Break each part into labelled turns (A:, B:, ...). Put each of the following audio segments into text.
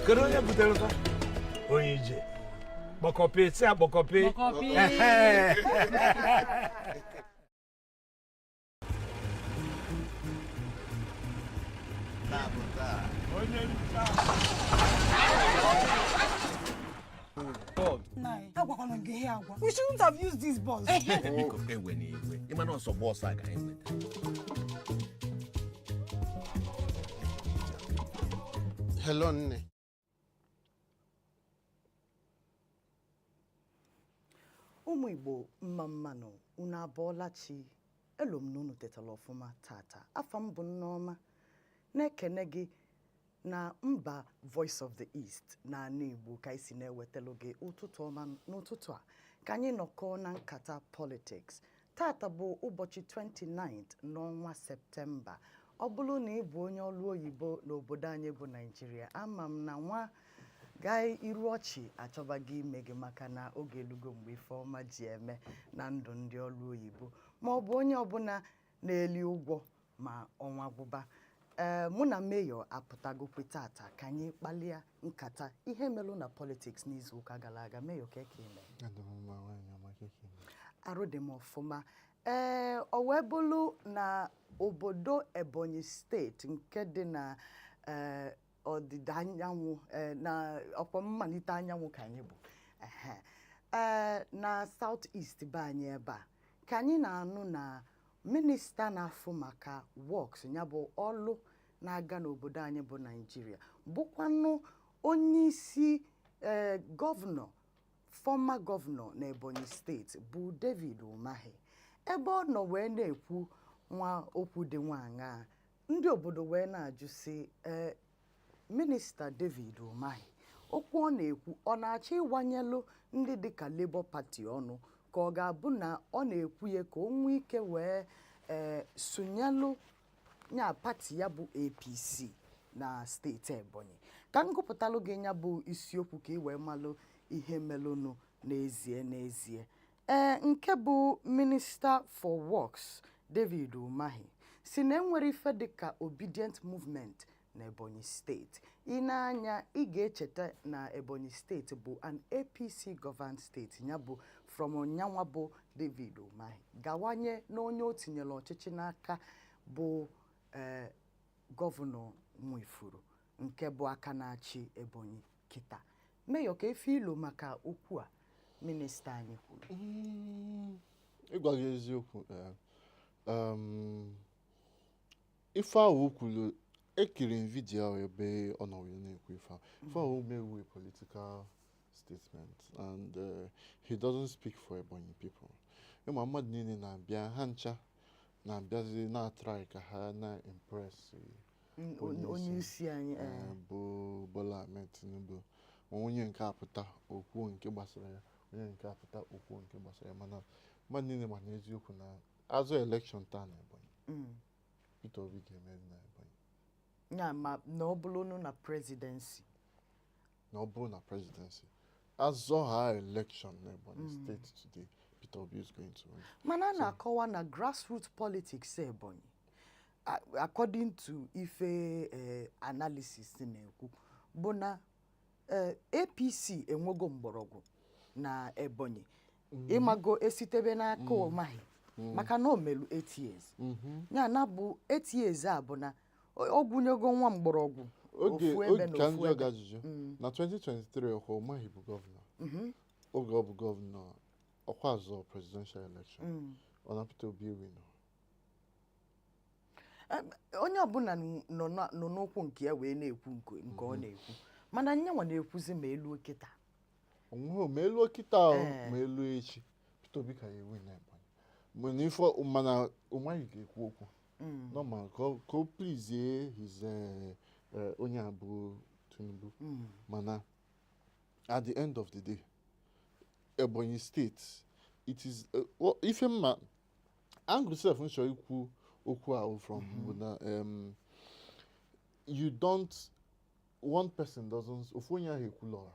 A: Kedu onye butere ụtọ? Onye ije. Kpọkọpị, si akpọkọpị.
B: Kpọkọpị.
C: Agwakwana gị ihe agwa. We shouldn't have used this bus.
D: Biko, ewena iwe. Ị ma na ọ sọ bọọsụ a ka anyị nweta.
E: Hello, nne.
F: Ụmụ Igbo, mma mma nụ. Unu abọọla chi? Elo m na unu tetara ọfụma tata. Afa m bụ Nneọma, na-ekene gị na mba Voice of the East na ala Igbo ka anyị si na-ewetalụ gị ụtụtụ ọma n'ụtụtụ a, ka anyị nọkọọ na nkata politics. Tata bụ ụbọchị 29 n'ọnwa Septemba. Ọ bụrụ na ị bụ onye ọrụ oyibo n'obodo anyị bụ Naijiria, ama m na nwa gaa iru ọchị achọba gị ime gị, maka na oge elugo mgbe ife ọma ji eme na ndụ ndị ọrụ oyibo, ma ọ bụ onye ọbụla na-eli ụgwọ ma ọnwa gwụba. Ee, mụ na Mayor apụtagokwe tata ka anyị kpalia nkata ihe melụ na politics n'izu ụka gara aga. Mayor, ka eke ime? Arụ dị m ọfụma. Ee, o wee bụrụ na obodo Ebonyi Steeti nke dị na ee ọdịda anyanwụ, na ọkwa mmalite anyanwụ ka anyị bụ, ee, na South East be anyị ebe a, ka anyị na-anụ na minista na-afụ maka works, ya bụ ọlụ na-aga n'obodo anyị bụ Naijiria, bụkwanụ onye isi ee gọvanọ, former gọvanọ na Ebonyi Steeti, bụ David Umahi, ebe ọ nọ wee na-ekwu nwa okwu dị nwaṅa, ndị obodo wee na-ajụ sị, ee, minista David Umahi, okwu ọ na-ekwu, ọ na-achọ ịwanyelụ ndị dịka Labour Party ọnụ, ka ọ ga-abụ na ọ na-ekwu ya ka o nwee ike wee ee sonyelụ nya pati ya bụ APC na steeti Ebonyi? Ka m gụpụtalụ gị ya bụ isiokwu ka ị wee malụ ihe melụnụ n'ezie n'ezie. Ee, nke bụ Minister for Works David Umahi si na enwere ife dịka Obedient Movement na Ebonyi Steeti. Ị na-anya, ị ga-echeta na Ebonyi Steeti bụ an APC governed state, ya bụ from nyanwa bụ David Umahi gawanye n'onye o tinyere ọchịchị n'aka bụ ee gọvanọ Nwifuru, nke bụ aka na-achị Ebonyi kịta. Mayor, ka efe ilo maka okwu a minista anyị kwuru?
E: Ịgwa gị eziokwu, ife ahụ o kwuru, ekiri m vidiyo ahụ ebe ọ nọ wee na-ekwu ife ahụ. Ife ahụ mewu a political statement and he doesn't speak for Ebonyi people. Ịma mmadụ niile na-abịa, ha ncha na-abịazi na-atry ka ha na-impress onye
F: onye
E: isi.
F: Isi anyị.
E: Bụ Bola Ahmed Tinubu. Ma onye nke apụta okwuo nke gbasara ya, onye nke apụta okwuo nke gbasara ya, mana mmadụ niile ma n'eziokwu na azụ election taa na Ebonyi, Peter Obi ga-emeri na Ebonyi.
F: Ya ma na ọ bụrụ na presidency?
E: Na ọ bụrụ na presidency, azọ ha election na Ebonyi State today, Peter Obi is going to win.
F: Mana a na-akọwa na grassroots politics Ebonyi, according to ife analysis na-ekwu, bụ na APC enwego mgbọrọgwụ na Ebonyi. Ịmago esitebe n'aka Umahi, maka na o melu 8 years, ya na bụ 8 years a bụ na ọ gwụnyego nwa mgbọrọgwụ
E: oge
F: ofu ebe
E: oge
F: na
E: ka
F: ofu
E: njọ gị
F: ebe.
E: Ajụjụ na 2023, ọkwa Umahi bụ gọvanọ? Oge ọ bụ gọvanọ, ọkwa azọ presidential election, ọ na Peter Obi win?
F: Onye ọbụla nọ n'ụkwụ nke ya wee na-ekwu nke ọ na-ekwu, mana nyanwa na-ekwuzi ma elu kịta.
E: Onweghị ma elu kịta o,
F: Ee.
E: ma elu echi, Peter Obi ka ya ewin na Ebonyi. Mana ife mana Umahi ga-ekwu okwu normal ka o please his onye a bụ Tinubu, mana at the end of the day, Ebonyi State, it is well, ife mma angle sef m chọrọ ikwu okwu ahụ from bụ na you don't, one person doesn't, ofu onye ahụ ekwula ọra.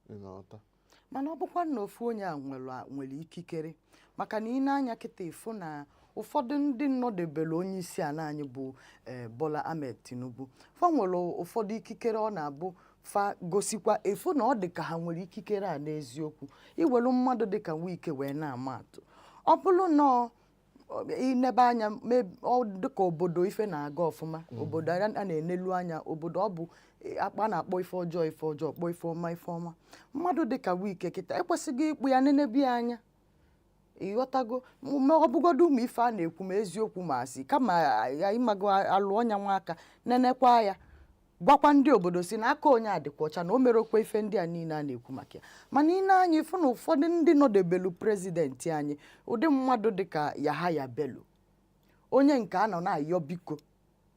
E: Ị na-aghọta?
F: Mana ọ bụkwa na ofu onye a nwere ikikere, maka na ị na-anya kịta ịfụ na Ụfọdụ ndị nọdebere onye isi ala anyị bụ Bola Ahmed Tinubu, fa nwere ụfọdụ ikikere ọ na-abụ fa gosikwa efu na ọ dị ka ha nwere ikikere a n'eziokwu. Iwelu mmadụ dị ka Wike wee na-ama atụ, ọ bụrụ na inebe anya ọ dịka obodo ife na-aga ọfụma, obodo a na-enelu anya, obodo ọ bụ akpa na-akpọ ife ọjọọ ife ọjọọ, kpọọ ife ọma ife ọma, mmadụ dịka Wike kịta ekwesịghị ịkpụ ya nenebi ya anya. Ịghọtago? Ma ọ bụgodo ụmụ ife a na-ekwu, ma eziokwu ma asị, kama ya ịmago alụ ọnya nwa aka nenekwa ya, gwakwa ndị obodo si na aka onye a dịkwa ọcha, na o merokwa ife ndị a niile a na-ekwu maka ya. Mana ị na-anya ifu na ụfọdụ ndị nọdebelu president anyị, ụdị mmadụ dịka Yahaya Bello, onye nke a nọ na-ayọ biko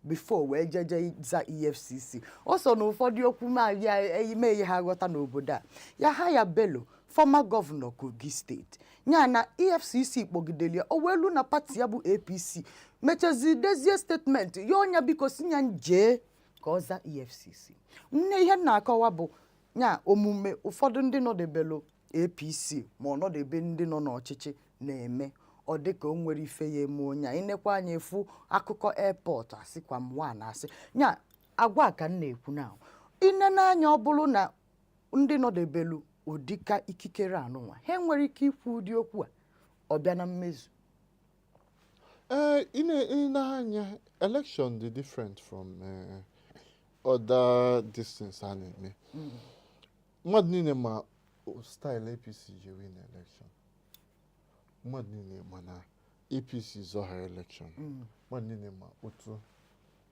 F: before wee jeje za EFCC, o so na ụfọdụ okwu ma ya ime ihe ha ghọta n'obodo a. Yahaya Bello, former governor Kogi State, ya na EFCC kpọgidere ya, o wee lu na party ya bụ APC mechazi dezie statement ya, ọnya biko si ya njee ka ọ za EFCC. Nne, ihe m na-akọwa bụ ya omume ụfọdụ ndị nọdebelu APC ma ọ nọdebe ndị nọ n'ọchịchị na-eme, ọ dị ka o nwere ife ya eme onye a. Ịnekwa anya efu akụkọ airport, asịkwa m nwa na-asị ya agwa ka m na-ekwu na ine n'anya, ọ bụrụ na ndị nọdebelu ụdịka ikikere anụnwa, ha enwere ike ikwu ụdị okwu a, ọ bịa na mmezu.
E: Ị na-anya election dị different from other distance a na-eme. Mmadụ niile ma style APC ji win election. Mmadụ niile ma na APC zọha election. Mmadụ niile ma otu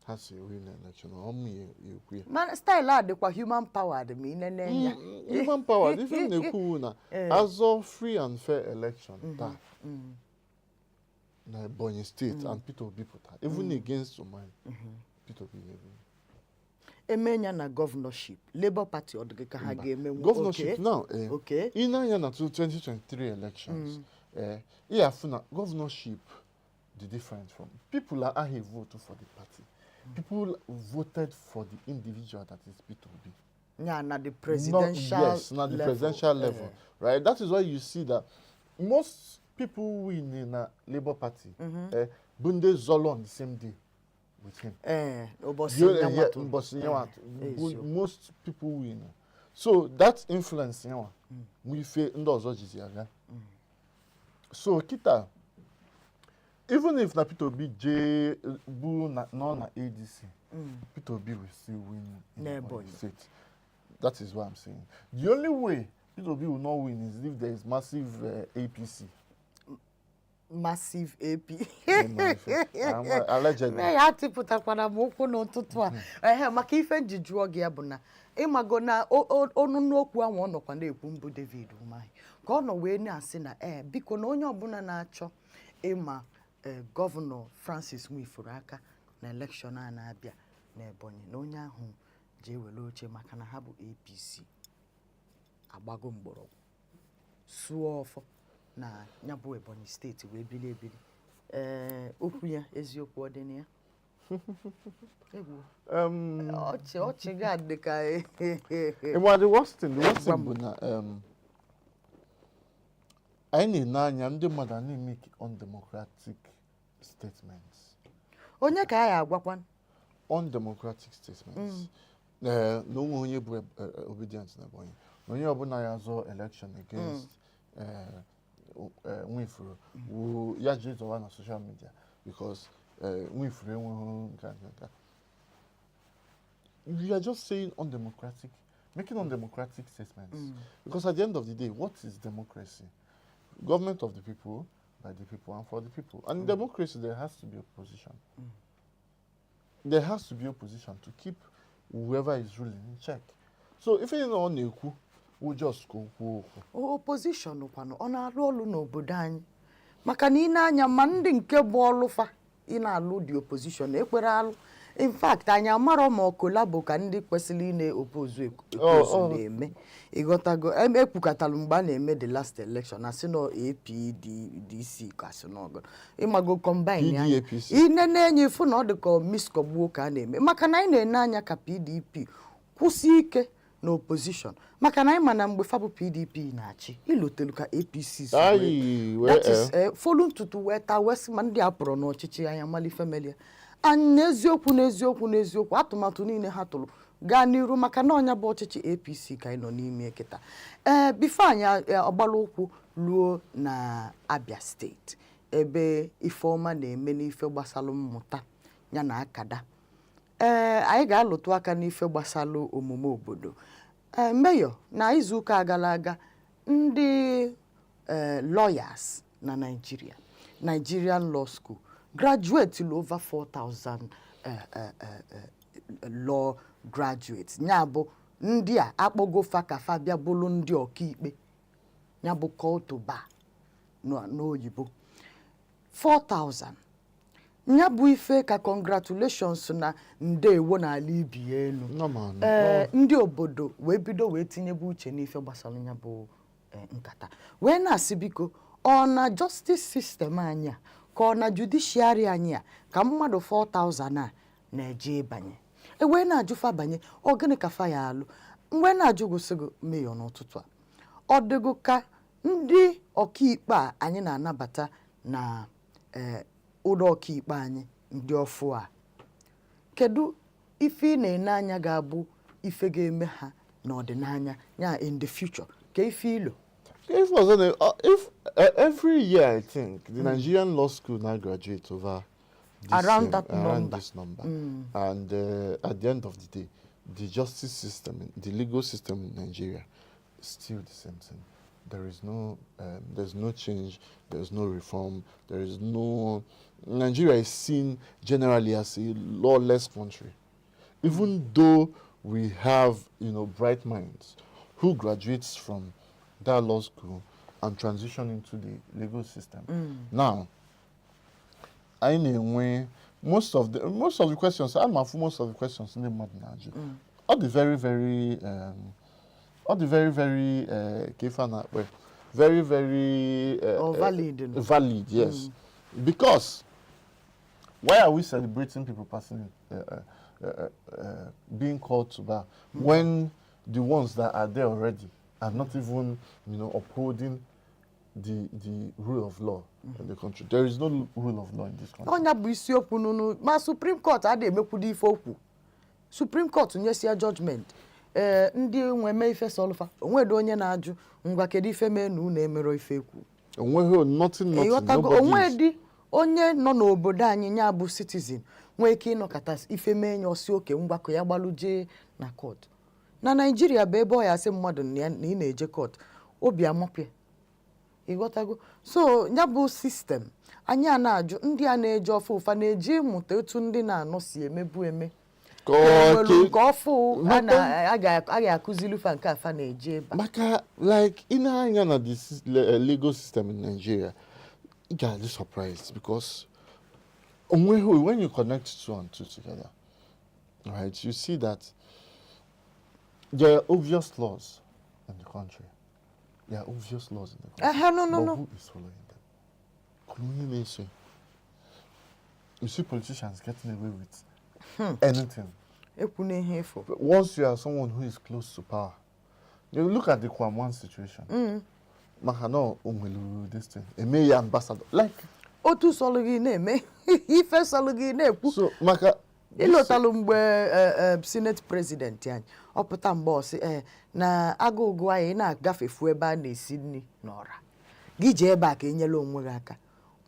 E: ha si win election. Ọmụ ya ekwu ya.
F: Mana style a dịkwa human powered ma ị nene ya.
E: Human power, ife m na-ekwu na azọ free and fair election taa na Ebonyi State and Peter Obi pụta, even against Umahi, Peter Obi ga-ewin.
F: Eme ya na governorship, Labour Party, ọ dịghị ka ha ga-emenwu?
E: Governorship now, ị na-anya na 2023 elections, ị afụ na governorship dị different from people are ahịa vote for the party. People voted for the individual, that is Peter Obi.
F: Ya na the presidential
E: Not, yes, not the
F: level.
E: Presidential level, right? That is why you see that most people win in a Labour Party, bụ ndị zọlọ on the same day with him.
F: Ee, ụbọchị nyanwa tụrụ.
E: Ụbọchị nyanwa
F: Eziokwu.
E: Most people win. So that influence nyanwa, nwe ife ndị ọzọ jizi aga. So kita, even if na Peter Obi jee bụ na nọ na ADC, Peter Obi will still win in
F: N'Ebonyi.
E: Ebonyi State. That is what I'm saying. The only way Peter Obi will not win is if there is massive APC.
F: Massive AP.
E: Allegedly.
F: Mee ya atịpụtakwara m ụkwụ n'ụtụtụ a. Ehe, maka ife nji jụọ gị ya bụ na ịmago na ọnụnụ okwu ahụ ọ nọkwa na-ekwu mbụ David Umahi, ka ọ nọ wee na-asị na ee, biko, na onye ọbụla na-achọ ịma governor Francis Nwifuru aka na election a na-abịa n'Ebonyi, na onye ahụ ji ewere oche, maka na ha bụ APC agbago mgbọrọgwụ sụọ ọfọ na ya bụ Ebonyi State wee bili ebili. Ee, okwu ya eziokwu ọ dị na ya? Egwu. Ọchị ọchị ga dị ka
E: Well, the worst thing bụ na anyị na-ene anya ndị mmadụ a na-emeke undemocratic statements.
F: Onye ka a ya agwakwa?
E: Undemocratic statements. Eh, na onwe onye bụ obedient na Ebonyi, na onye ọbụla ya zọọ election against Nwifuru wu ya jee zọwa na social media because Nwifuru enweghị nka nka nka. You are just saying undemocratic, making undemocratic statements. Because at the end of the day, what is democracy? Government of the people, by the people, and for the people. And in democracy, there has to be opposition. There has to be opposition to keep whoever is ruling in check. So if you know na-ekwu, we just go kwuo okwu.
F: Opposition kwanụ, ọ na-alụ ọlụ n'obodo anyị? Maka na ị na-anya ma ndị nke bụ ọlụfa ị na-alụ dị opposition ekwere alụ. In fact, anyị amarọ ma ọ collabo ka ndị kwesịrị ị na-oppose oppose na-eme. Ịghọtago? Ekwukatalụ mgbe a na-eme the last election, asị nọ APDC ka asị n'ọgụ, ịmago, combine anya.
E: PDAPC.
F: Inene enyi fụ na ọ dị ka miskọgbuo ka a na-eme, maka na anyị na-ene anya ka PDP kwụsị ike. Na opposition, maka na anyị ma na mgbe fa bụ PDP na-achị, ilotelu ka APC si
E: Ayi, wee,
F: that is, folu ntutu wee taa, wee sị ma ndị a pụrụ n'ọchịchị, anyị amalife melie anyị. N'eziokwu, n'eziokwu, n'eziokwu, atụmatụ niile ha tụrụ gaa n'iru, maka na ọnya bụ ọchịchị APC ka anyị nọ n'ime kịta. Ee, before anyị ọgbara ụkwụ ruo na Abia Steeti, ebe ifeọma na-eme n'ife gbasara mmụta ya na akada, ee, anyị ga-alụtụ aka n'ife gbasara omume obodo. Ee, meyọ na izuụka gara aga, ndị lawyers na Nigeria, Nigerian Law School graduate lu over 4000 law graduates, ya bụ ndị a akpọgo fa ka fa bịa bụrụ ndị ọkaikpe, ya bụ call to bar n'oyibo. 4000 ya bụ ife ka congratulations na ndeewo n'ala ibi ya elu.
E: Normal.
F: Ee, ndị obodo wee bido wee tinyebe uche n'ife gbasara ya bụ nkata, wee na-asị, biko, ọ na justice system anyị a, ka ọ na judiciary anyị a, ka mmadụ 4000 a na-eje ịbanye, e wee na-ajụ fa banye, ọ gịnị ka fa ya alụ? Mgbe na-ajụ gosigo meyọ n'ụtụtụ a, ọ dịgo ka ndị ọkaikpe a anyị na-anabata na ụlọ ọkaikpe anyị, ndị ọfụ a, kedu ife ị na-ene anya ga-abụ ife ga-eme ha n'ọdịnanya ya, in the future, ka ife ilo?
E: If was on if every year, I think the Nigerian Law School now graduate over this,
F: Around that
E: around
F: number.
E: This number, and at the end of the day, the justice system, the legal system in Nigeria, is still the same thing. There's no change. There's no reform. There is no. Nigeria is seen generally as a lawless country, even though we have bright minds who graduates from that law school and transition into the legal system. Now, anyị na-enwe most of the questions, I'm afụ most of the questions ndị mmadụ na-ajụ. Ọ dị very very ọ dị very very ka ife a na-akpọ ya, very very
F: Or valid.
E: Valid, yes. Because why are we celebrating people passing, being called to bar, when the ones that are there already are not even upholding the rule of law in the country? There is no rule of law in this country.
F: Ọnya bụ isiokwu nunu, ma Supreme Court adịghị emekwudo ife okwu. Supreme Court nyesia judgment, ee, ndị nwe mee ife sọlụfa, onwedo onye na-ajụ, ngwa, kedu ife mee na unu emero ife ekwu?
E: Onweghị nothing, nothing.
F: Ịghọtago?
E: Nobody is-
F: Onwedị onye nọ n'obodo anyị, ya bụ citizen, nwee ike ịnọkọta ife mee ya, ọsị oke mgbakọ ya gbalụ jee na court. Na Naijiria bụ ebe ọ ya asị mmadụ na ị na-eje court, obi amapịa. Ịghọtago? So ya bụ system anyị a na-ajụ, ndị a na-eje ọfụ ụfa na-eji ịmụta etu ndị na-anọ si emebu eme,
E: Ka ọ
F: nwere nke ọfụ a a ga-akụzili fa nke afa na-eje ebe a.
E: Maka like ị na-anya na the legal system in Nigeria, ị ga-adị surprised because onweghị, when you connect two and two together, right, you see that there are obvious laws in the country. There are obvious laws in the country.
F: Ehe, no, no,
E: But
F: no.
E: who is following them? Kedu onye na-eso? You see politicians getting away with anything.
F: Ekwu n'ihe efu.
E: But once you are someone who is close to power, you look at the Kwam situation. Maka na o nwere this thing, eme ya ambassador. Like,
F: Otu sọlụ gị na-eme ife sọlụ gị na-ekwu.
E: So, maka
F: Ịlọtalụ mgbe senate president anyị ọ pụta, mgbe ọ sị ee na agụụgụ anyị na-agafefu ebe a na-esi nri n'ọra, gị jee ebe a ka enyela onwe gị aka,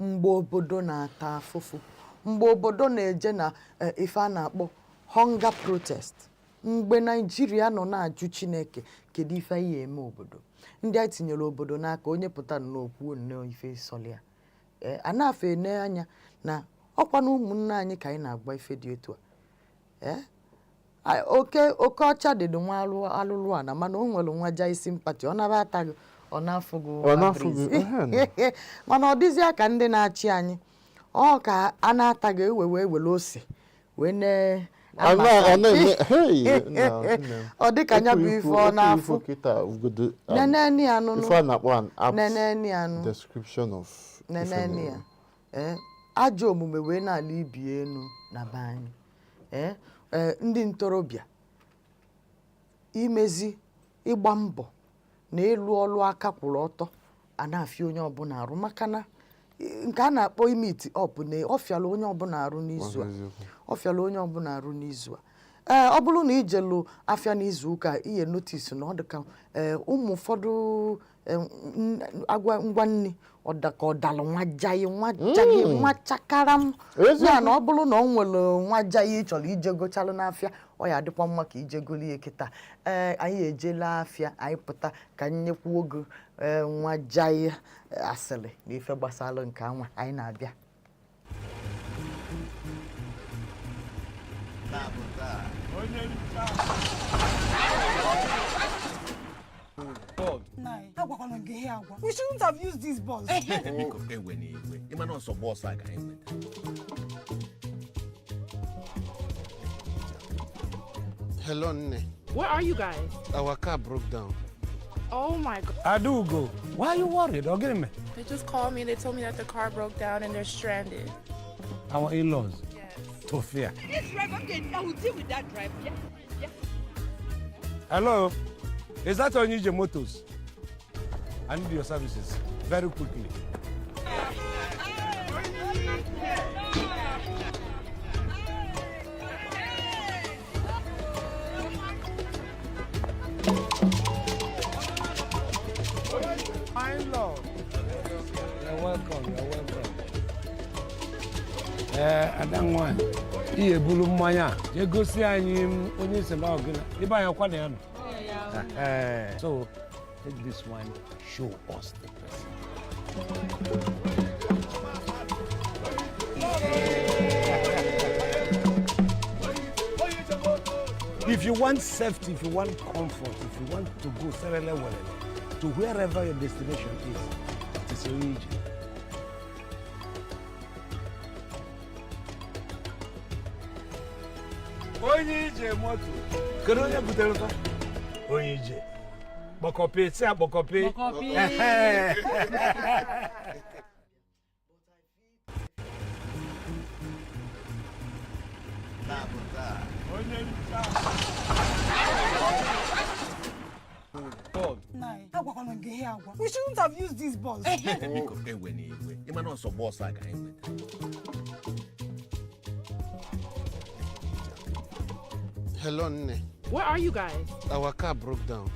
F: mgbe obodo na-ata afụfụ, mgbe obodo na-eje na ife a na-akpọ hunger protest, mgbe Naijiria nọ na-ajụ Chineke kedu ife anyị eme obodo, ndị anyị tinyere obodo n'aka, onye pụta n'okwu nnọọ ife sọlịa. Ee, a na-afọ ene anya na ọkwa na ụmụnne anyị ka anyị na-agba ife dị etu a. Ee, oke oke ọcha dịdị nwa alụlụ ana, mana o nwere nwa jai sympathy, ọ naba ata gị, ọ na-afụ gị.
E: Ọ na-afụ gị, ehe.
F: Mana ọ dịzịa ka ndị na-achị anyị, ọ ka a na-ata gị, ewe wee were ose wee ne.
E: Ọ na-eme, hey, nna, nne.
F: Ọ dị ka ya bụ ife ọ na-afụ.
E: Kịta ugodo,
F: Neneni ya nụnụ.
E: ife a na-akpọ an apt
F: Neneni ya nụ.
E: description of ife
F: Neneni ya.
E: na-eme.
F: Ee, ajọ omume wee na-ala ibi enu na be anyị. Ee, ndị ntorobịa Imezi ịgba mbọ na ịlụ ọlụ aka kwụrụ ọtọ a na-afịa onye ọbụla arụ, maka na nke a na-akpọ imeet up na ọ fịala onye ọbụla arụ n'izu a. Ọ fịala onye ọbụla arụ n'izu a. Ee, ọ bụrụ na ijelu afịa n'izu ụka, ihe notice na ọ dị ka ee ụmụ ụfọdụ agwa ngwa nri ọda ka ọ dalụ nwajaghị nwajaghị nwachakara m.
E: Eziokwu.
F: Ya na ọ bụrụ na ọ nwere nwajaghị ị chọrọ ije gochalụ n'afịa, ọ ya adịkwa mma ka ije golie kịta. Ee, anyị ejela afịa, anyị pụta ka nyekwuo ogo ee nwajaghị asịrị na ife gbasara nke anwa anyị na-abịa.
D: Taa bụ taa.
A: Onye ncha.
C: Nine. Agwakwala m gị ihe agwa. We shouldn't have used this bus.
D: Biko, ewe n'iwe, ịma na ọsọ bọọsụ a ka anyị nwetara.
E: Hello, Nne.
B: Where are you guys?
E: Our car broke down.
B: Oh my God.
A: Adaugo, why are you worried? Ọ gịnị mere?
B: They just called me and they told me that the car broke down and they're stranded.
A: Our in-laws.
B: Yes.
A: Tofia.
G: This driver, okay, I will deal with that driver. Yeah.
A: Hello, is that Onije Motors? I need your services very quickly. My lord. You're welcome, you're welcome. Ee, ada nwanyị, ị ebulu mmanya a jee gosi anyị m onye si na ọgịna ebe anyị ọkwa na ya nọ. So take this one, show us the person. If you want safety, if you want comfort, if you want to go serele welele to wherever your destination is, it is Onije. Onye ije moto. Kedu onye butere fa? Onye ije. Kpọkọpi, si akpọkọpi. Ehe.
D: Taa bụ taa.
A: Onye ncha.
C: Nine. Agwakwala m gị ihe agwa. We shouldn't have used this bus.
D: Biko, ewe n'iwe, ịma na ọsọ bọọsụ a ka anyị nwetara.
E: Hello, Nne.
B: Where are you guys?
E: Our car broke down.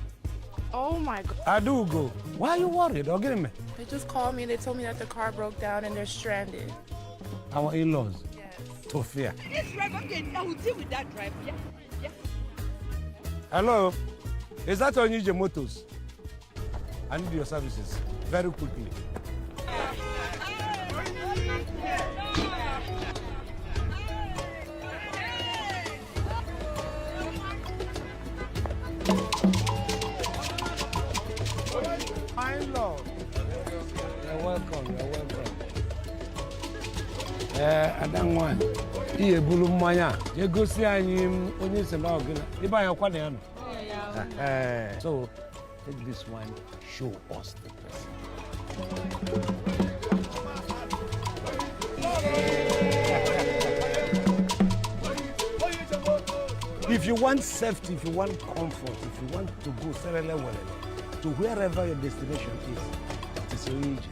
B: Oh my God.
A: Adaugo, why are you worried? Ọ gịnị mere?
B: They just called me and they told me that the car broke down and they're stranded.
A: Our in-laws.
B: Yes.
A: Tofia.
G: This driver, okay, I will deal with that driver. Yeah.
A: Hello, is that Onije Motors? I need your services very quickly. My lord. You're welcome, you're welcome. Ee, ada nwanyị, ị ebulu mmanya a jee gosi anyị m onye si na ọgịna ebe anyị ọkwa na ya nọ. So take this one, show us the person. If you want safety, if you want comfort, if you want to go serele welele to wherever your destination is, it is Onije.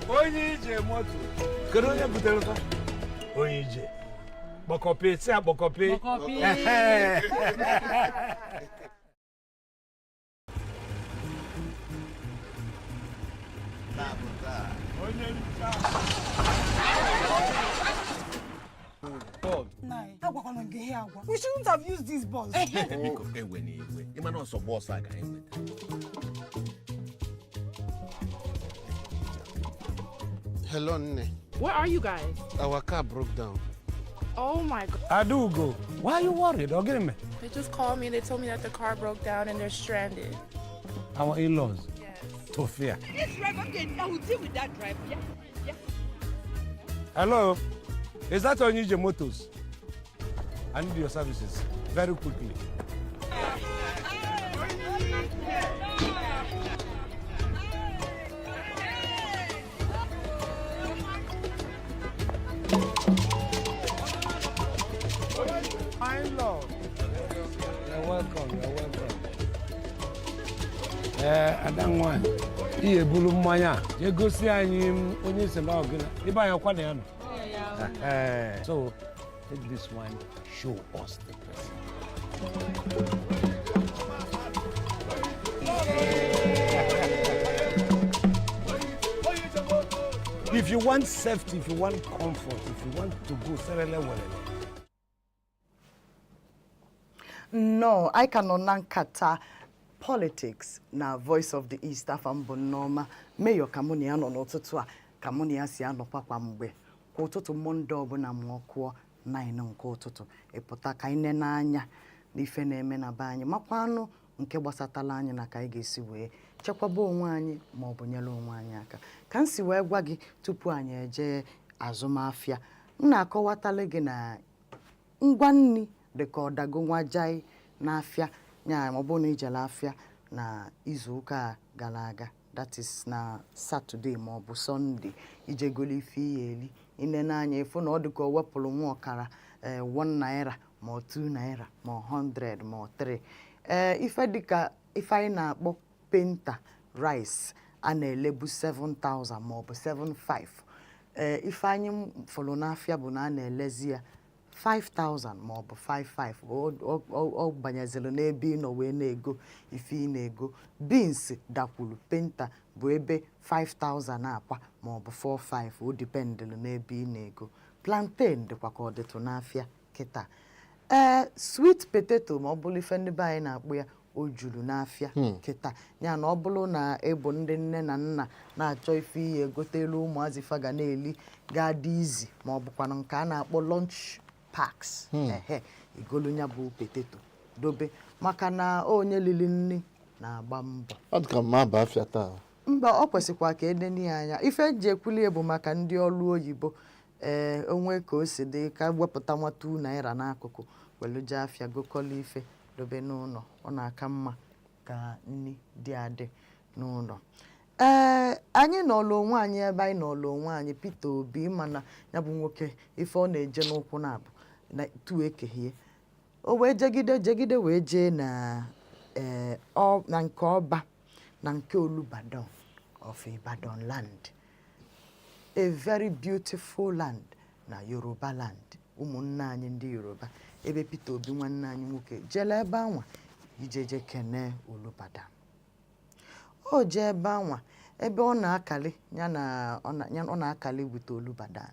A: Onye ije moto. Kedu onye butere fa? Onye ije. Kpọkọpi, si akpọkọpi. Ehe.
D: Taa bụ taa.
A: Onye ncha.
C: Nine. Agwakwala m gị ihe agwa. We shouldn't have used this bus.
D: Biko, ewe n'iwe, ịma na ọsọ bọọsụ a ka anyị nwetara.
E: Hello, Nne.
B: Where are you guys?
E: Our car broke down.
B: Oh my God.
A: Adaugo, why are you worried? Ọ gịnị mere?
B: They just called me and they told me that the car broke down and they're stranded.
A: Our in-laws.
B: Yes.
A: Tofia.
G: This driver, okay, I will deal with that driver. Yeah.
A: Hello, is that Onije Motors? I need your services very quickly. My in-law. You're welcome, you're welcome. Ee, ada nwanyị, ị ebulu mmanya a jee gosi anyị onye si na ọgịna ebe anyị ọkwa na ya nọ. So, take this one, show us the president. If you want safety, if you want comfort, if you want to go serele welele,
F: Nnọọ, anyị ka nọ na nkata politics na Voice of the East. Afa m bụ Nneọma Mayor. Ka mụ na ya nọ n'ụtụtụ a, ka mụ na ya si anọkwa kwa mgbe, kwa ụtụtụ Monday ọbụla ma ọ kụọ 9 nke ụtụtụ, ịpụta ka anyị nene anya n'ife na-eme na be anyị, makwanụ nke gbasatala anyị na ka anyị ga-esi wee chekwaba onwe anyị ma ọ bụ nyere onwe anyị aka. Ka m si wee gwa gị tupu anyị eje azụmahịa, m na-akọwatala gị na ngwa nri dị ka ọdago nwajai n'afịa nya. Ma ọ bụrụ na ijele afịa na izu ụka a gara aga, that is na Saturday ma ọ bụ Sunday, ijegolo ife ihe eri, inene anya ịfụ na ọ dị ka o wepụrụ nwa ọkara, ee, 1 naira ma ọ 2 naira ma ọ 100 ma ọ 3. Ee, ife dịka ife anyị na-akpọ painter rice a na-elebu 7000 ma ọ bụ 75, ee, ife anyị fụrụ n'afịa bụ na a na-elezi ya 5000 ma ọ bụ 55. Ọ banyeziri n'ebe ị nọ wee na-ego ife ị na-ego. Beans dakwuru, painter bụ ebe 5000 akwa ma ọ bụ 45, o dependịrị n'ebe ị na-ego. Plantain dịkwa ka ọ dịtụ n'afịa kịta. Ee, sweet potato, ma ọ bụrụ ife ndị be anyị na-akpụ ya, o juru n'afịa kịta. Ya na ọ bụrụ na ịbụ ndị nne na nna na-achọ ife ihe egotelu ụmụazị fa ga na-eli, ga-adị izi, ma ọ bụkwanụ nke a na-akpọ lunch packs, ehe, igolu ya bụ potato dobe, maka na onye lili nri na-agba mbọ.
E: Ọ dị ka mma aba afịa taa.
F: Mba, ọ kwesịkwa ka edeni ya anya. Ife eji ekwulie bụ maka ndị ọrụ oyibo. Ee, onwe ka o si dị, ka wepụta nwa 2 naira n'akụkụ welu jee afịa gokọlọ ife dobe n'ụlọ. Ọ na-aka mma ka nri dị adị n'ụlọ. Ee, anyị nọlụ onwe anyị ebe anyị nọlụ onwe anyị. Peter Obi, mana ya bụ nwoke, ife ọ na-eje n'ụkwụ na-abụ na tu ekehie, o wee jegide jegide wee jee na ee ọ na nke ọba na nke Olubadan of Ibadan land, a very beautiful land na Yoruba land, ụmụnne anyị ndị Yoruba, ebe Peter Obi nwanne anyị nwoke jele ebe anwa ijeje kene Olubadan. O jee ebe anwa, ebe ọ na-akali ya na ọ na-akali with Olubadan,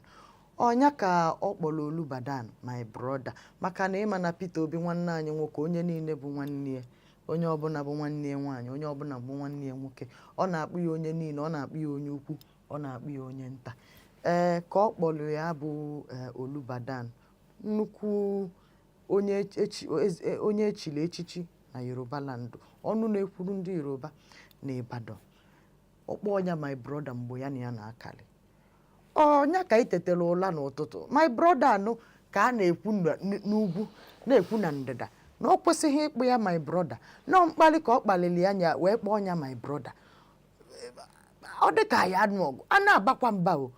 F: ọnya ka ọ kpọrọ Olubadan "my brother", maka na ịma na Peter Obi nwanne anyị nwoke, onye niile bụ nwanne ya, onye ọbụla bụ nwanne ya nwaanyị, onye ọbụla bụ nwanne ya nwoke. Ọ na-akpụ ya onye niile, ọ na-akpụ ya onye ukwu, ọ na-akpụ ya onye nta. Ee, ka ọ kpọrọ ya bụ Olubadan, nnukwu onye onye echiri echichi na Yoruba land, ọnụ na-ekwuru ndị Yoruba na Ibadan, ọ kpọọ ya "my brother" mgbe ya na ya na-akali. Ọnya ka anyị tetara ụla n'ụtụtụ, "my brother" anụ ka a na-ekwu n'ugwu, na-ekwu na ndịda, na ọ kwesịghị ịkpụ ya "my brother", nọ mkpali ka ọ kpaliri ya nya wee kpọọ ya "my brother". Ọ dị ka ya anụ ọgụ a na-agbakwa mba o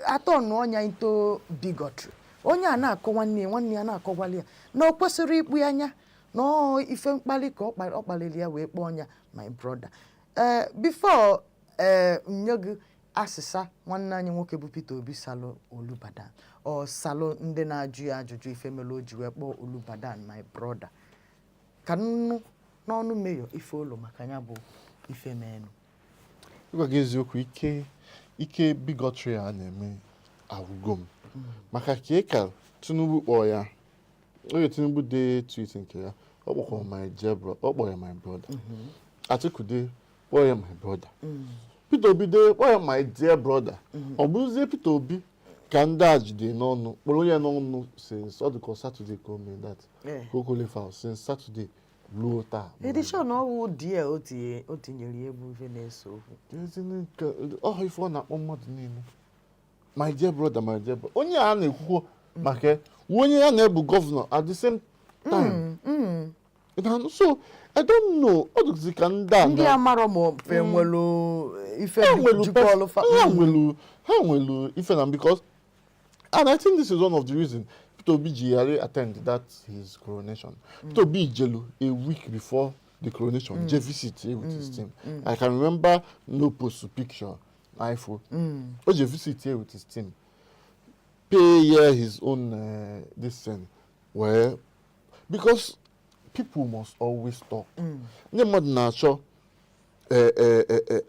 F: atọ nụọ ya into bigotry. Onye a na-akọ nwanne ya, nwanne ya na-akọgwali ya na o kwesịrị ịkpụ ya anya, na ọ ife mkpali ka ọ kpaliri ya wee kpọọ ya "my brother". Ee, before ee nye gị asịsa nwanne anyị nwoke bụ Peter Obi salụ Olubadan, ọ salụ ndị na-ajụ ya ajụjụ ife mere o ji wee kpọọ Olubadan "my brother", ka nnu n'ọnụ meyọ ife olu maka ya bụ ife menu.
E: Ịgwa gị eziokwu, ike ike bigotry a na-eme agwụgo m, maka ka ị ka Tinubu kpọọ ya. Oge Tinubu dee tweet nke ya, ọ kpọkwara my dear bro, ọ kpọrọ ya "my brother". Atiku dee, kpọọ ya "my brother". Peter Obi dee, kpọọ ya "my dear brother". Ọ bụrụzie Peter Obi ka ndị a jide n'ọnụ, kpọrọ ya n'ọnụ since ọ dịka Saturday ka o mee that, ka o qualify, since Saturday ruo taa.
F: Edishon ọwụ di ya o tinyere ya bụ ife na-ese okwu.
E: Ezini nke ọ ife ọ na-akpọ mmadụ niile "my dear brother, my dear brother". Onye a na-ekwukwo maka onye ya na-ebu governor at the same time. So I don't know, ọ dịzi ka ndị a
F: ndị amarọ ma fe nwelu ife
E: ha nwelu
F: jikọọlụ fa.
E: Ha nwelu ife na because, and I think this is one of the reasons. Peter Obi ji ghara attend that his coronation. Peter Obi jelu a week before the coronation, je visit here with his team. I can remember no post picture iPhone. O je visit here with his team, pay here his own this thing, well, because people must always talk. Ndị mmadụ na-achọ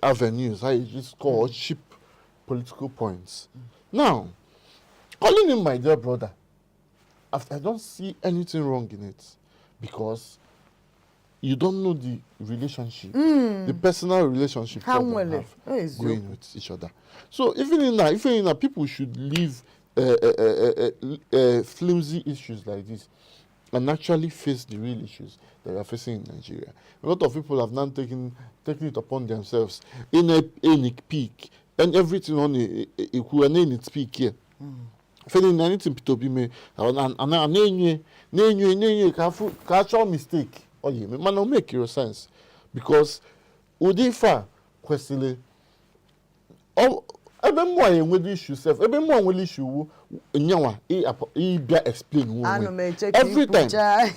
E: avenues how you just score cheap political points. Now, calling him my dear brother, I don't see anything wrong in it because you don't know the relationship, the personal relationship
F: Ha
E: two of them
F: nwere.
E: Have
F: Eziokwu.
E: going with each other. So even in that, people should leave flimsy issues like this and actually face the real issues that we are facing in Nigeria. A lot of people have now taken it upon themselves in a peak and everything on a a speak here. Fedi na anything Peter Obi mee, a na-enye na-enyo na-enyo ka afụ ka achọ mistake ọ ga-eme, mana o make sense because ụdị ife a kwesịrị ebe mmụọ ya enwedo issue sef, ebe mmụọ nwere issue wu nyanwa ịbịa explain onwe.
F: Ana m eche ka
E: Every time
F: ikwuchaa.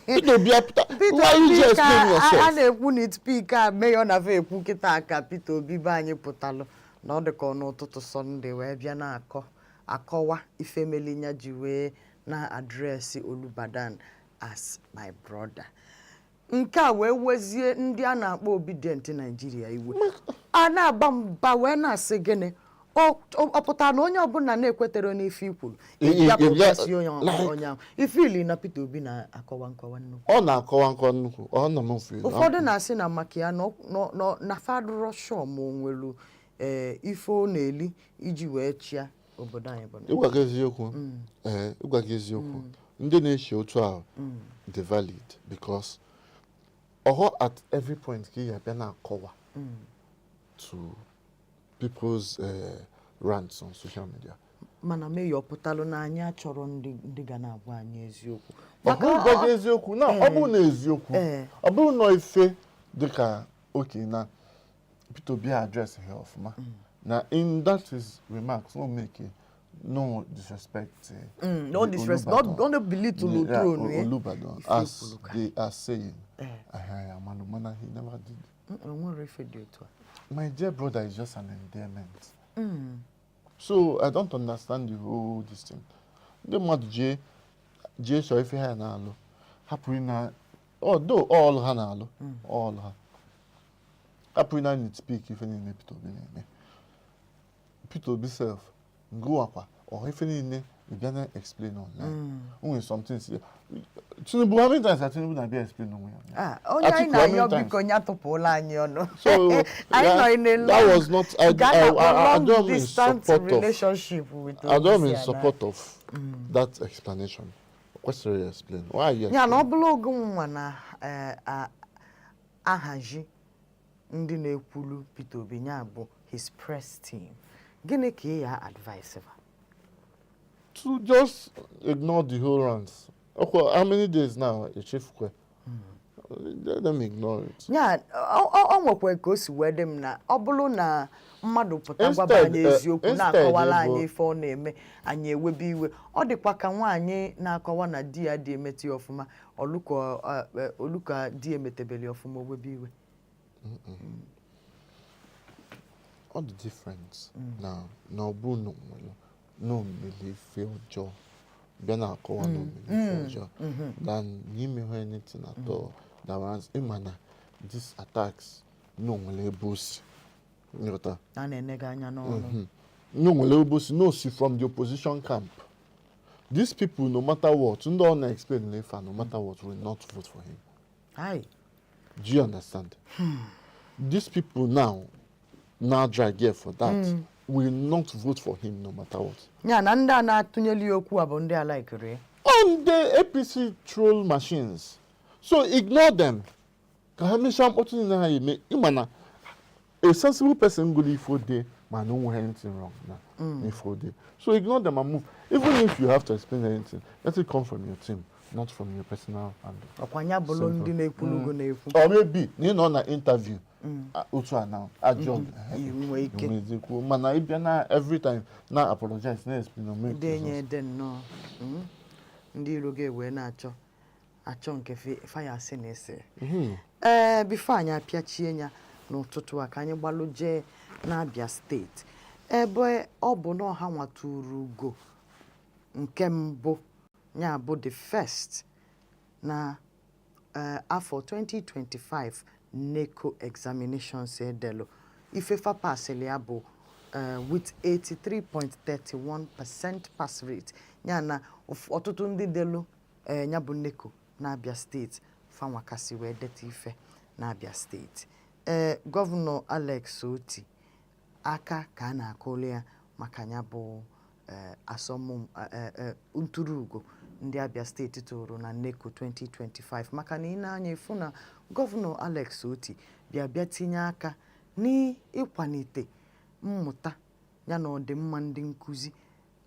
E: Peter Obi apụta,
F: Peter
E: why you
F: Obi
E: just
F: ka
E: explain
F: a
E: yourself?
F: Na-ekwu nitpick a mayor na fa ekwu kịta ka Peter Obi be anyị pụtalụ na ọ dịka ọ n'ụtụtụ Sọnde wee bịa na-akọ akọwa ifemelinya ji wee na address Olubadan as my brother. Nke a wee wezie ndị a na-akpọ Obidient Naijiria iwe, a na-aba mba wee na-asị gịnị, ọ pụtara na onye ọbụla na-ekwetere n'ife i kwuru ịbịa pụtasị onye onye ahụ ifili na Peter Obi na-akọwa nkọwa nnukwu.
E: Ọ na-akọwa nkọwa nnukwu, ọ na m feel.
F: Ụfọdụ na-asị na maka ya na fadụrọ sure ma o nwelu ee ife ọ na-eli iji wee chịa obodo anyị bụ
E: Ịgwa gị eziokwu, ee, ịgwa gị eziokwu, ndị na-eche otu ahụ dị valid because ọghọ at every point ka ị ga-abịa na-akọwa to people's rants on social media.
F: Mana mayor pụtalụ na anyị achọrọ ndị ga na-agwa anyị eziokwu.
E: Ọ bụrụ gwa gị eziokwu na ọ bụrụ na eziokwu, ọ bụrụ na ife dịka oke na Peter Obi address ha ọfụma na in that his remarks, no make no disrespect
F: No
E: the
F: disrespect,
E: Olubadan.
F: not belittle
E: Yeah,
F: throne, eh?
E: Olubadan,
F: Ife
E: as
F: kwuru ka.
E: they are saying. Amanu mana he never did.
F: O nwere ife dị otu a.
E: My dear brother is just an endearment. So I don't understand the whole this thing. Ndị mmadụ jee jee chọọ ife ha na-alụ, hapụ na although all ha na-alụ all ha, hapụ na nitpick ife niile Peter Obi na-eme. Peter Obi sef ngụwakwa ọ ife niile ị bịa na explain online. O nwere something si Tinubu, how many times has Tinubu na-abịa explain onwe ya?
F: Ah, onye anyị
E: Atiku, how many
F: na-ayọ
E: times?
F: biko ya tụpụla anyị ọnụ.
E: So
F: Anyị nọ in a
E: that
F: long
E: was not I,
F: nke a
E: I,
F: na-akpọ
E: I, I
F: long
E: don't in
F: distance
E: support of
F: relationship with
E: I don't in
F: Obi si
E: support of that explanation. Kwesịrị explain. Why are you
F: ya na ọ
E: explaining?
F: bụrụ oge nwa na ahazi ndị na-ekwulu Peter Obi, ya bụ his press team, gịnị ka ị ya advice fa?
E: To just ignore the whole rants. Okay, how many days now? Echefukwe. Let them ignore it.
F: Ya ọ nwekwa ka o si wee dị m na ọ bụrụ na mmadụ pụta gwaba
E: Instead,
F: anyị eziokwu
E: instead
F: na-akọwala anyị ife ọ na-eme, anyị ewebe iwe. Ọ dịkwa ka nwaanyị na-akọwa na di ya dị emeti ya ọfụma, oluka di emetebeli ọfụma, o webe iwe.
E: All the difference na na ọ bụrụ na o nwere na o mere ife ọjọọ bịa na-akọwa na o mere ife ọjọọ than n'ime ha anything at all that was ịma na these attacks na o nwere ebe o si. Nghọta?
F: A na-ene gị anya n'ọnụ.
E: No nwere ebe o si, no si from the opposition camp. These people, no matter what, ndị ọ na-explain n'ife a, no matter what, will not vote for him.
F: Ai.
E: Do you understand? These people now drag here for that, will not vote for him no matter what.
F: Ya na ndị a na-atụnyeli ya okwu a bụ ndị alaikiri ya.
E: On the APC troll machines. So ignore them. Ka ha mechaa mkpọtụ niile ha eme, ịma na a sensible person gụrụ ifo dey ma na o nweghị anything wrong na ifo dey. So ignore them and move. Even if you have to explain anything, let it come from your team, not from your personal handle.
F: Ọkwa ya bụrụ
E: Simple.
F: ndị na-ekwulugo na-ekwu.
E: Or maybe na ị nọ na interview otu a now ajọ
F: I nwee ike.
E: nwezi kwuo, mana ịbịa na every time na apologize, na explain, o make
F: Denye
E: sense.
F: ede nnọọ. Ndị iro gị wee na-achọ achọ nke faya asị na ese. Ee, before anyị apịachie ya n'ụtụtụ a, ka anyị gbalụ jee n'Abia Steeti, ebe ọ bụ na ọha nwaturu ugo nke mbụ, ya bụ the first na afọ 2025 NECO examinations edelu. Ifefa pasịrị ya bụ with 83.31% pass rate, ya na ọtụtụ ndị delu ya bụ NECO n'Abia Steeti fanwakasị wee deta ife n'Abia Steeti. Ee, Gọvanọ Alex Otti, aka ka a na-akụli ya maka ya bụ asọmpi ntụrụugo ndị Abia Steeti tụrụ na NECO 2025, maka na ị na-anya ịfụ na Gọvanọ Alex Otti bịa bịa tinye aka n'ịkwalite mmụta ya na ọdịmma ndị nkụzi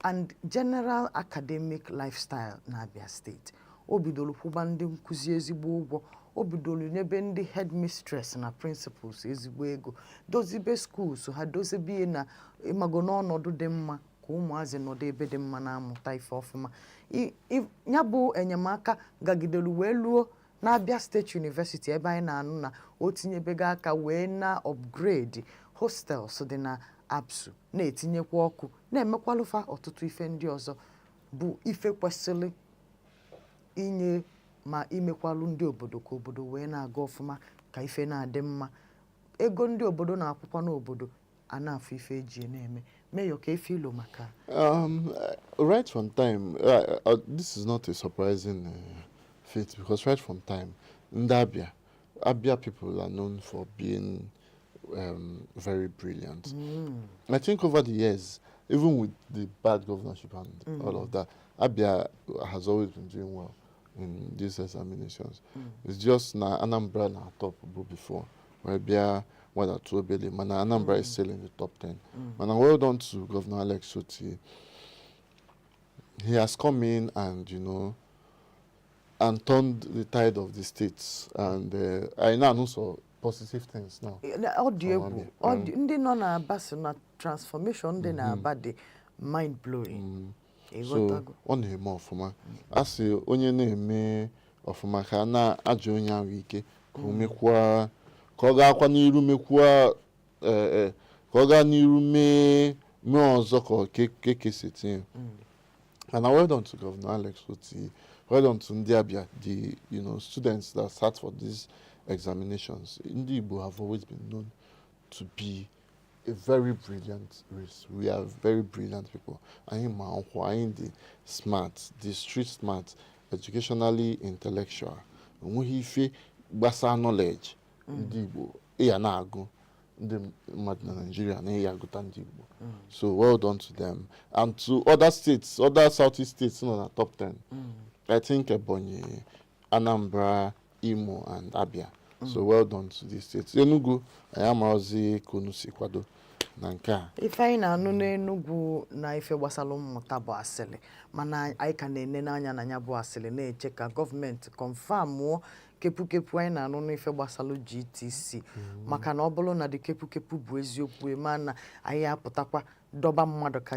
F: and general academic lifestyle na Abia Steeti. O bidoro kwụba ndị nkụzi ezigbo ụgwọ, o bidoro nyebe ndị headmistress na principals ezigbo ego, dozibe schools ha, dozibe na ịmago n'ọnọdụ dị mma ka ụmụazị nọdụ ebe dị mma na-amụta ife ọfụma. Ya bụ enyemaka gagidere wee luo n'Abia State University, ebe anyị na-anụ na o tinyebego aka wee na upgrade hostels dị na ABSU, na-etinyekwa ọkụ, na-emekwalụfa ọtụtụ ife ndị ọzọ bụ ife kwesịrị inye ma imekwalụ ndị obodo ka obodo wee na-aga ọfụma, ka ife na-adị mma. Ego ndị obodo na-akwụkwa n'obodo a na-afụ ife eji na-eme meyọ ka efe ilo maka.
E: Right from time, this is not a surprising feat because right from time, ndị Abia people are known for being very brilliant. I think over the years, even with the bad governorship and all of that, Abia has always been doing well in these examinations. It's just na Anambra na top bụ before, where Abia one or two obele, mana Anambra is still in the top 10. And well done to Governor Alex Otti. He has come in and turned the tide of the states, and I now know so positive things now.
F: Ọ dị egwu.
E: Abia.
F: Ọ dị, ndị nọ n'Aba so na transformation dị n'Aba dị mind blowing.
E: So
F: Ịghọtago?
E: Ọ na-eme ọfụma. A sị onye na-eme ọfụma ka a na-ajụ onye ahụ ike ka o mekwaa, ka ọ gaakwa n'iru mekwuo, ka ọ gaa n'iru mee mee ọzọ ka ọ ka eke si etinye. And well done to Governor Alex Otti. Well done to ndị Abia, the students that sat for these examinations. Ndị Igbo have always been known to be a very brilliant race. We are very brilliant people. Anyị ma akwụkwọ, anyị dị smart, dị street smart, educationally intellectual. Onweghị ife gbasara knowledge ndị Igbo ị ya na-agụ ndị mmadụ na Nigeria na ịya agụta ndị Igbo. So well done to them and to other states, other Southeast states nọ na top 10. I think Ebonyi, Anambra, Imo and Abia. So well done to these states. Enugu, anyị amaghịzi ka unu si kwado na nke a.
F: Ife anyị na-anụ n'Enugwu na ife gbasara mmụta bụ asịrị, mana anyị ka na-ene n'anya na ya bụ asịrị, na-eche ka gọọmenti confirmụọ kepukepu anyị na-anụ n'ife gbasara GTC, maka na ọ bụrụ na dị kepukepu bụ eziokwu, ma na anyị apụtakwa dọba mmadụ ka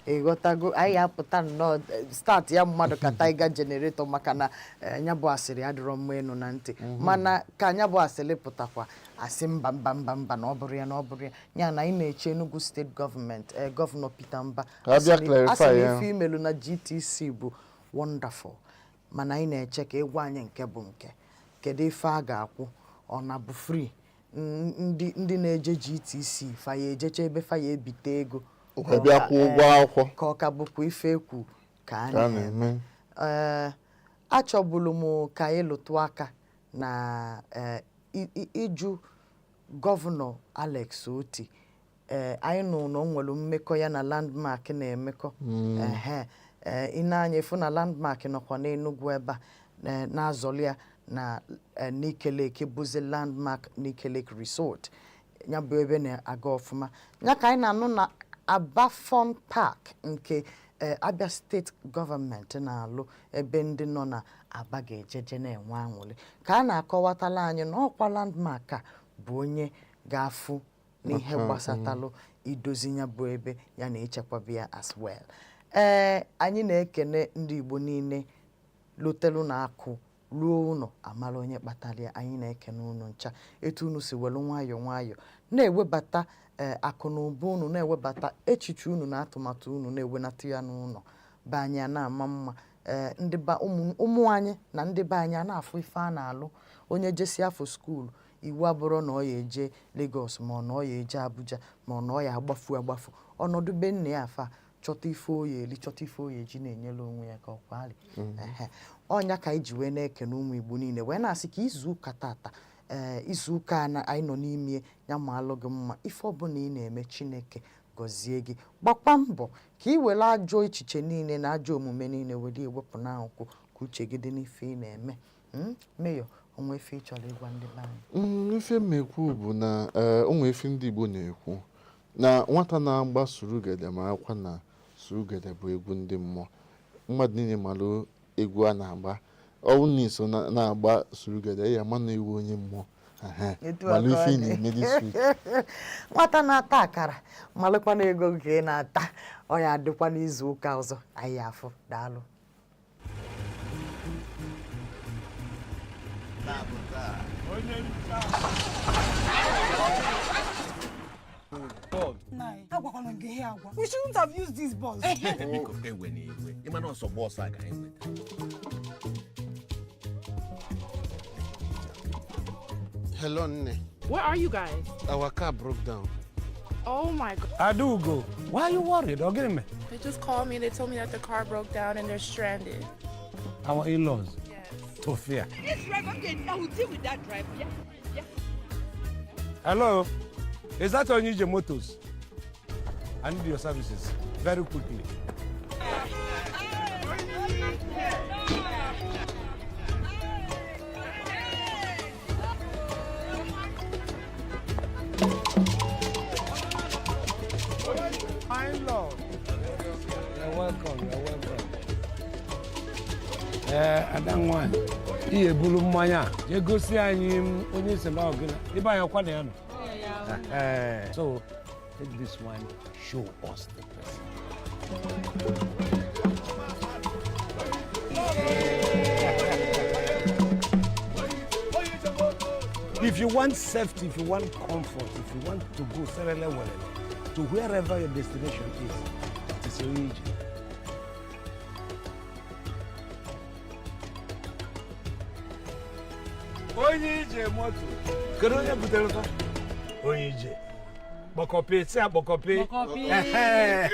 F: ịghọtago, anyị apụta nnọọ start ya mmadụ ka tiger generator, maka na ya bụ asịrị adịrọ mma ịnụ na ntị. Mana ka ya bụ asịrị pụtakwa, asị mba, mba, mba, mba, na ọ bụrụ ya, na ọ bụrụ ya, ya na anyị na-eche Enugu Steeti gọọmenti, Gọvanọ Peter Mba
E: Ka a bịa clarify
F: asị na
E: ya.
F: ife imelu na GTC bụ wonderful, mana anyị na-eche ka ịgwa anyị nke bụ nke kedu ife a ga-akwụ, ọ na bụ free? Ndị na-eje GTC faya ejecha ebe faya ebite ego
E: Wee bịa kwụọ ụgwọ akwụkwọ.
F: Ka ọ ka bụkwa ife ekwu ka a
E: ka a
F: na-eme.
E: Na-eme.
F: Ee, achọbulu m ka anyị lụtụ aka na ịjụ Gọvanọ Alex Otti. Ee, anyị nụ na o nwere mmekọ ya na Landmark na-emekọ. Ehe, ee, ị na-anya ịfụ na Landmark nọkwa n'Enugu ebe a, na-azọli ya na Nike Lake, bụzi Landmark Nike Lake Resort. Ya bụ ebe na-aga ọfụma. Ya ka anyị na-anụ na Aba Fun Park nke Abia Steeti gọọmenti na-alụ, ebe ndị nọ na Aba ga-ejeje na-enwe aṅụrị, ka a na-akọwatala anyị na ọkwa Landmark a bụ onye ga-afụ n'ihe gbasatalụ idozi ya bụ ebe ya na ichekwaba ya as well. Ee, anyị na-ekene ndị Igbo niile lotelu na akụ ruo ụlọ amara onye kpatara ya. Anyị na-ekene unu ncha etu unu si welu nwayọọ nwayọọ na-ewebata ee akụ na ụba unu, na-ewebata echiche unu na atụmatụ unu, na-ewenata ya n'ụlọ be anyị a na-ama mma. Ee, ndị ba ụmụ anyị na ndị be anyị a na-afụ ife a na-alụ. Onye jesi afọ school, iwu abụrụ na ọ ya eje Lagos, ma ọ na ọ ya eje Abuja, ma ọ na ọ ya agbafu agbafu. Ọnọdụ be nna ya afa chọta ife oyi eli, chọta ife oyi eji na-enyere onwe ya ka ọ kwali. Ehe, ọnya ka anyị ji wee na-ekene ụmụ Igbo niile, wee na-asị ka izu ụka tata, ee, izu ụka a anyị nọ n'ime ya, ma alụ gị mma. Ife ọbụla ị na-eme, Chineke gọzie gị. Gbakwa mbọ ka ị were ajọ echiche niile na ajọ omume niile were ewepụ n'akwụkwọ, ka uche gị dị n'ife ị na-eme. Mayor, onwe ife ị chọrọ ịgwa ndị be anyị?
E: Ife m ekwu bụ na o nwere ife ndị Igbo na-ekwu na nwata na-agba surugede marakwa na surugede bụ egwu ndị mmụọ. Mmadụ niile mara egwu a na-agba. Ọ bụrụ na iso na-agba surugede ya, ma na iwu onye mmụọ. Ehe,
F: Etu a
E: mana
F: ka
E: ife
F: ọ
E: ị
F: dị.
E: na-eme this week.
F: Nwata na-ata akara malụkwa na ego nke ị na-ata, ọ ya adịkwa n'izu ụka ọzọ anyị afụ. Daalụ.
C: Nai, agwakwana m gị ihe agwa. We shouldn't have used this bus.
D: Biko, ewe n'iwe, ịmana ọsọ bọọsụ a ka anyị nweta.
H: Hello, Nne.
B: Where are you guys?
H: Our car broke down.
B: Oh my God.
A: Adaugo, why are you worried? Ọ gịnị mere?
B: They just called me. They told me that the car broke down and they're stranded.
A: Our in-laws.
B: Yes.
A: Tofia.
G: This driver, I will deal with that driver. Yeah.
A: Hello, is that Onije Motors? I need your services very quickly. My in-law. You're welcome, you're welcome. Ee, ada nwanyị, ị ebulu mmanya a jee gosi anyị onye si na ọgịna ebe anyị ọkwa na ya nọ. So take this one, show us the president. If you want safety, if you want comfort, if you want to go serele welele to wherever your destination is, it is Onije. Onye ije moto. Kedu onye butere ụtọ? Onye ije. Kpọkọpị, si akpọkọpị.
G: Kpọkọpị.
A: Ehe.